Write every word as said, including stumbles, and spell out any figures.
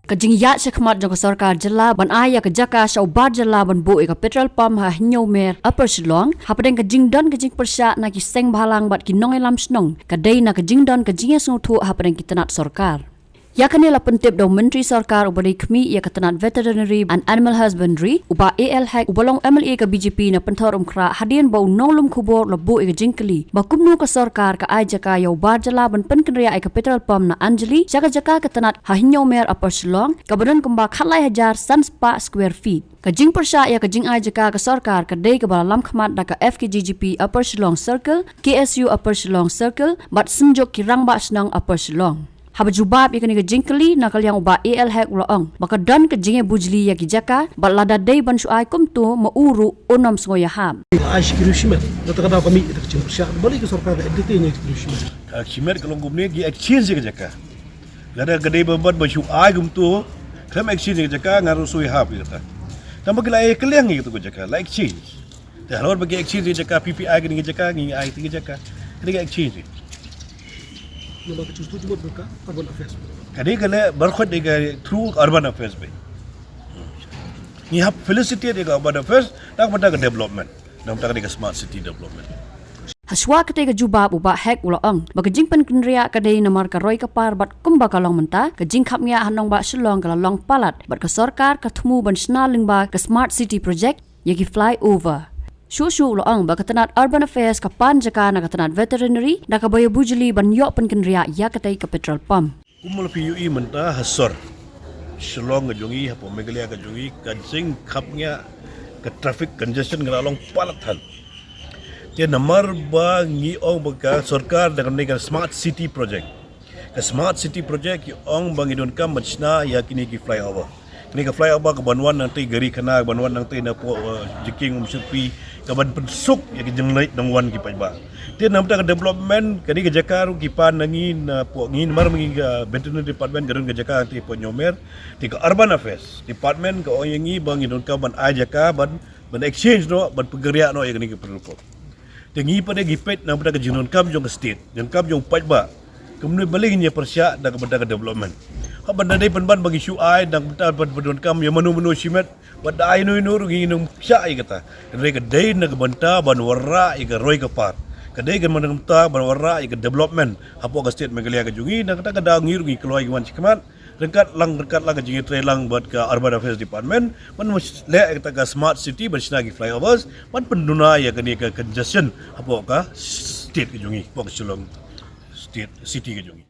Ka jingïaid shakhmat jong ka sorkar jylla ban ai ïa ka jaka sha u bar jylla ban buh ïa ka petrol pump ha Hynñiewmer, Upper Shillong, hapdeng ka jingdon ka jingpyrshah na ki seng bhalang bad ki nongïalam shnong, ka dei na ka jingdon ka jingïasngewthuh hapdeng ki tnat sorkar. Ïa kane la pyntip da u Myntri Sorkar uba dei khmih ïa ka tnat Veterinary and Animal Husbandry, u Bah A L Hek, uba long M L A ka B J P na Pynthorumkhrah, hadien ba u nonglum khubor la buh ïa ka jingkylli ba kumno ka sorkar ka ai jaka ïa u bar jylla ban pynkynriah ïa ka petrol pump na Anjali sha ka jaka ka tnat ha Hynñiewmer, Upper Shillong, kaba don kumba khatlai hajar san spah square feet. Ka jingpyrshah ïa ka jingai jaka ka sorkar ka dei kaba la lam khmat da ka F K J G P Upper Shillong Circle, K S U Upper Shillong Circle bad Synjuk ki Rangbah Shnong Upper Shillong. Haba jubab ïa kane ka jingkylli na ka liang u Bah A L Hek u la ong ba ka don ka jingïabujli ïa ki jaka bad lada dei ban shu ai kumto ma u ruh un ym sngew ïahap. Ai shi kilo shimet, na kata ka daw ka mih ïa ka jingpyrshah, balei ka sorkar ka entertain ïa shi kilo shimet? Ka shimet ka long kumne, ki exchange ïa ka jaka. Lada ka dei ban, ban shu ai kumto, khlem exchange ïa ka jaka, nga ruh sngew ïahap ïa kata. Tangba ki la ai ka liang ïa kata ka jaka, la exchange. Te halor ba ki exchange ïa ka jaka, P P I kane ka jaka, ngi ai kata ka jaka. Kane ka exchange. Namar ka jingstad jubab ka Urban Affairs. Ka dei ka leh barkhot dei ka through Urban Affairs ba ngi hap felicitate ïa ka Urban Affairs na ka bynta ka development, na ka bynta ka dei ka smart city development. Hashwa katei ka jubab u Bah Hek u la ong ba ka jingpynkynriah ka dei namar ka roi ka par bad kumba ka long mynta, ka jingkhapngiah ha nongbah Shillong ka la long palat bad ka sorkar ka thmu ban shna lyngba ka smart city project ïa ki flyover. Shuh shuh u la ong ba ka tnat Urban Affairs ka pan jaka na ka tnat Veterinary da kaba ïabujli ban ïoh pynkynriah ïa katei ka petrol pump. Kumba la phi ïohi mynta ha sor Shillong ka jong ngi, hapoh Meghalaya ka jong ngi, ka jingkhapngiah, ka traffic congestion ka la long palat than. Te namar ba ngi ong ba ka sorkar da kane ka smart city project, ka smart city project ki ong ba ngi donkam ban shna ïa kine ki flyover. Kane ka flyover ka ban wan nangtei Garikhana, ka ban wan nangtei napoh, eh, Jiking Umshyrpi, ka ban pynsuk ïa ki jingleit nongwan ki paidbah. Te na ka bynta ka development, kane ka jaka ruh ki pan na ngi napoh ngi, namar ngi ka Veterinary Department ka don ka jaka nangtei hapoh Hynñiewmer. Te ka Urban Affairs Department ka ong ïa ngi ba ngi donkam ban ai jaka ban, ban exchange noh, ban pynkynriah noh ïa kane ka petrol pump. Te ngi pat de ngi peit na ka bynta ka jingdonkam jong ka state, jingdonkam jong u paidbah. Kumno balei ngin ïa pyrshah da ka bynta ka development? Haba dei pynban ba ngi shu ai da ka bynta ban pyndonkam ïa mano mano shimet, wat da ai ino ino ruh ngin ym shah ïa kata. Hynrei ka dei na ka bynta ban wanrah ïa ka roi ka par. Ka dei ka bynta ban wanrah ïa ka development hapoh ka state Meghalaya ka jong ngi, na kata ka daw ngi ruh ngi kloi ngi wan shakhmat ryngkat lang, ryngkat lang ka jingïatreilang bad ka Urban Affairs Department ban leh ïa kata ka smart city, ban shna ki flyovers, ban pynduna ïa kane ka congestion hapoh ka state ka jong ngi, hapoh ka Shillong state city ka jong ngi.